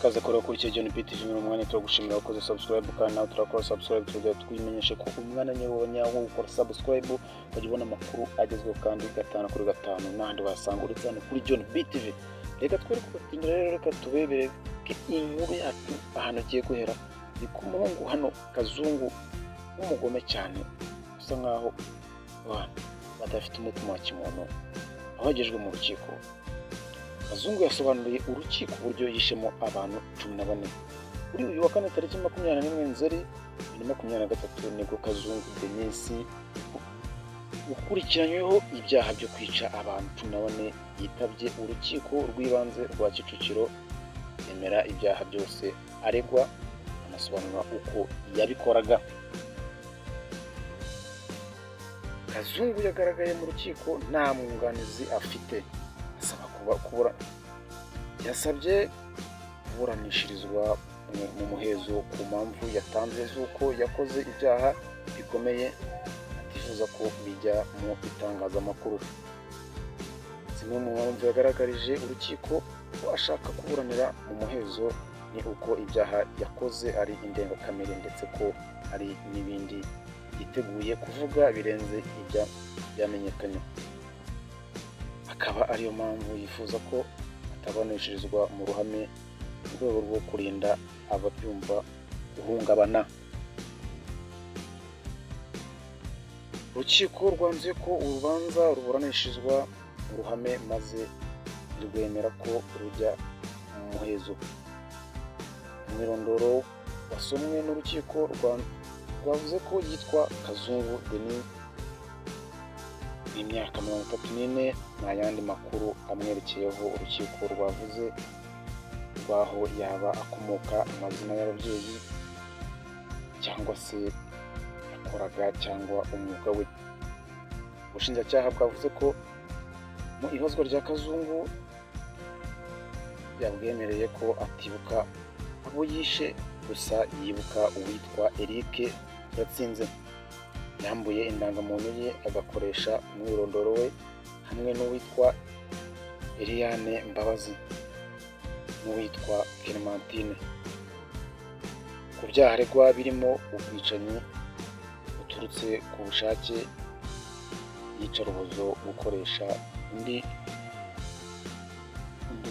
Kaze kora kuri John PTV mu mwanya. Turagushimira wakoze subscribe, kandi nawe turakora subscribe, tugira twimenyeshe ko umwana nyawo nyawo ukora subscribe ukajya ubona amakuru agezweho kandi gatanu kuri gatanu, n'ahandi wasanga uretse hano kuri John BTV. Reka twere kubatinda rero, reka tubebere inkuru yacu. Ahantu agiye guhera ni ku muhungu hano Kazungu w'umugome cyane, usa nkaho abantu badafite umutima wa kimuntu. Aho yagejejwe mu rukiko, Kazungu yasobanuriye urukiko uburyo yishemo abantu 14. Kuri uyu wa kane, tariki 21 Nzeri 2023, nibwo Kazungu Denis ukurikiranyweho ibyaha byo kwica abantu 14 yitabye urukiko rw'ibanze rwa Kicukiro, yemera ibyaha byose aregwa, anasobanura uko yabikoraga. Kazungu yagaragaye mu rukiko nta mwunganizi afite, asaba kuba kubura yasabye kuburanishirizwa mu muhezo ku mpamvu yatanze z'uko yakoze ibyaha bikomeye atifuza ko bijya mu itangazamakuru. Zimwe mu mpamvu yagaragarije urukiko ko ashaka kuburanira mu muhezo ni uko ibyaha yakoze ari indengakamere, ndetse ko hari n'ibindi yiteguye kuvuga birenze ibya byamenyekanye, akaba ariyo mpamvu yifuza ko ataburanishiriza mu ruhame mu rwego rwo kurinda ababyumva guhungabana. Urukiko rwanzuye ko urubanza ruburanishirizwa mu ruhame, maze ntirwemera ko rujya mu muhezo. Umwirondoro wasomwe n'urukiko rwavuze ko yitwa Kazungu Denis, w'imyaka 34, nta yandi makuru amwerekeyeho urukiko rwavuze rw'aho yaba akomoka, amazina y'ababyeyi cyangwa se yakoraga cyangwa umwuga we. Ubushinjacyaha bwavuze ko mu ibazwa rya Kazungu yabwemereye ko atibuka abo yishe, gusa yibuka uwitwa Eric Turatsinze yambuye indangamuntu ye agakoresha umwirondoro we, hamwe n'uwitwa Eliane Mbabazi n'uwitwa Clementine. Ku byaha aregwa birimo ubwicanyi buturutse ku bushake, iyicarubozo, gukoresha undi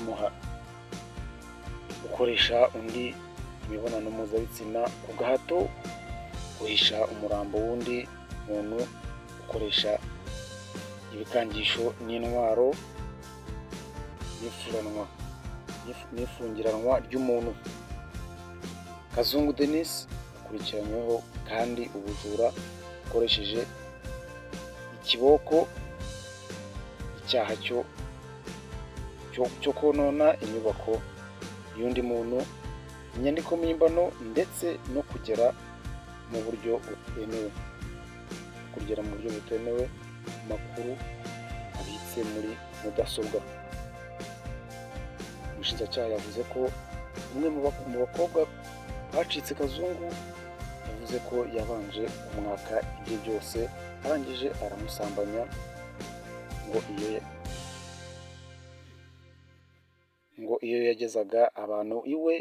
muha gukoresha undi imibonano mpuzabitsina ku gahato, guhisha umurambo w'undi muntu, gukoresha ibikangisho n'intwaro n'ifungiranwa ry'umuntu. Kazungu Denis akurikiranyweho kandi ubujura bukoresheje ikiboko, icyaha cyo konona inyubako y'undi muntu, inyandiko mpimbano, ndetse no kugera mu buryo butemewe amakuru abitse muri mudasobwa. Umushinjacyaha yavuze ko umwe mu bakobwa bacitse Kazungu yavuze ko yabanje kumwaka ibye byose, arangije aramusambanya, ngo iyo yagezaga abantu iwe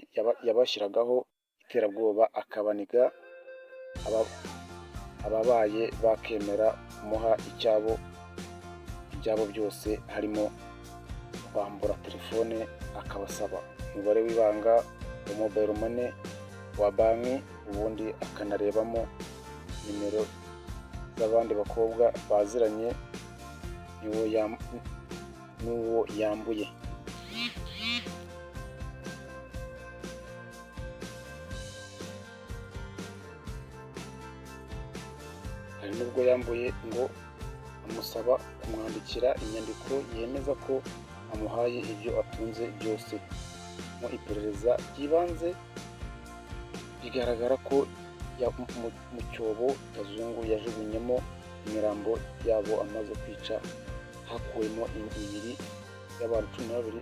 yabashyiragaho iterabwoba akabaniga, ababaye bakemera kumuha ibyabo byose, harimo kubambura telefone, akabasaba umubare w'ibanga wa mobile money wa banki, ubundi akanarebamo nimero z'abandi bakobwa baziranye n'uwo yambuye. Hari n'ubwo yambuye ngo amusaba kumwandikira inyandiko yemeza ko amuhaye ibyo atunze byose. Mu iperereza ry'ibanze bigaragara ko mu cyobo Kazungu yajugunyemo imirambo yabo amaze kwica hakuwemo imibiri y'abantu 12,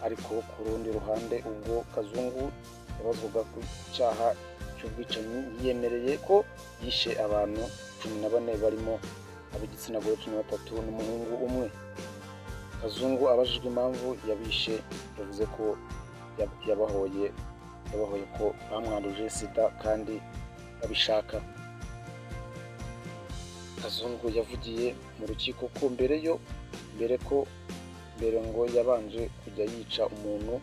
ariko ku rundi ruhande ubwo Kazungu yabazwaga ku cyaha cy'ubwicanyi, yiyemereye ko yishe abantu 14 barimo ab'igitsina gore 13 n'umuhungu umwe. Kazungu abajijwe impamvu yabishe, yavuze ko yabahoye ko bamwanduje SIDA kandi babishaka. Kazungu yavugiye mu rukiko ko mbere ngo yabanje kujya yica umuntu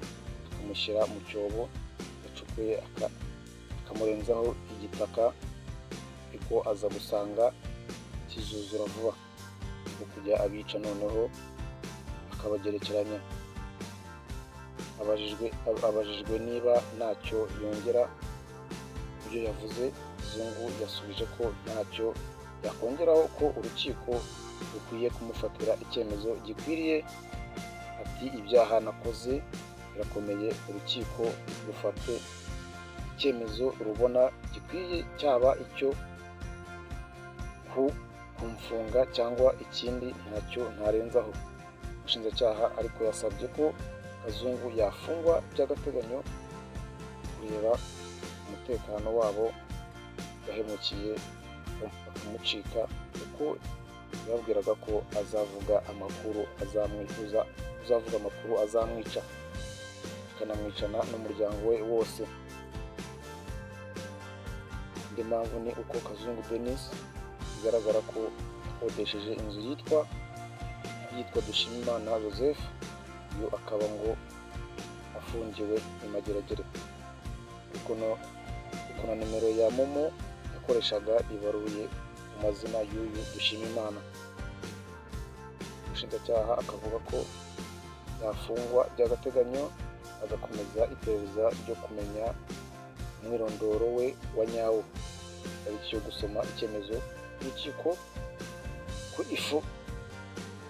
akamushyira mu cyobo yacukuye, akamurenzaho igitaka, ariko aza gusanga kizuzura vuba, no kujya abica noneho akabagerekeranya. Abajijwe niba ntacyo yongera ku byo yavuze, Kazungu yasubije ko ntacyo yakongeraho, ko urukiko rukwiye kumufatira icyemezo gikwiriye. Ati: "Ibyaha nakoze birakomeye, urukiko rufate icyemezo rubona gikwiye, cyaba icyo kumfunga cyangwa ikindi, ntacyo ntarenzaho." Umushinjacyaha ariko yasabye ko Kazungu yafungwa by'agateganyo kureba umutekano wabo yahemukiye bakamucika, kuko yababwiraga ko azavuga amakuru azamwifuza, uzavuga amakuru azamwica, akanamwicana n'umuryango we wose. Indi mpamvu ni uko Kazungu Denis bigaragara ko yakodesheje inzu yitwa Dushimimana Joseph, uyu akaba ngo afungiwe i Mageragere, ariko na nimero ya MoMo yakoreshaga ibaruye mu mazina y'uyu Dushimimana. Umushinjacyaha akavuga ko yafungwa by'agateganyo, agakomeza iperereza ryo kumenya umwirondoro we wa nyawo. Tariki yo gusoma icyemezo cy'urukiko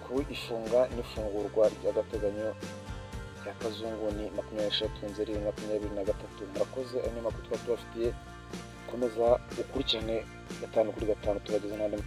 ku ifunga n'ifungurwa ry'agateganyo rya Kazungu ni 23 Nzeri 2023. Murakoze, ayo ni amakuru twaba tubafitiye. Komeza ukurikirane 5 kuri 5, tubageze n'andi.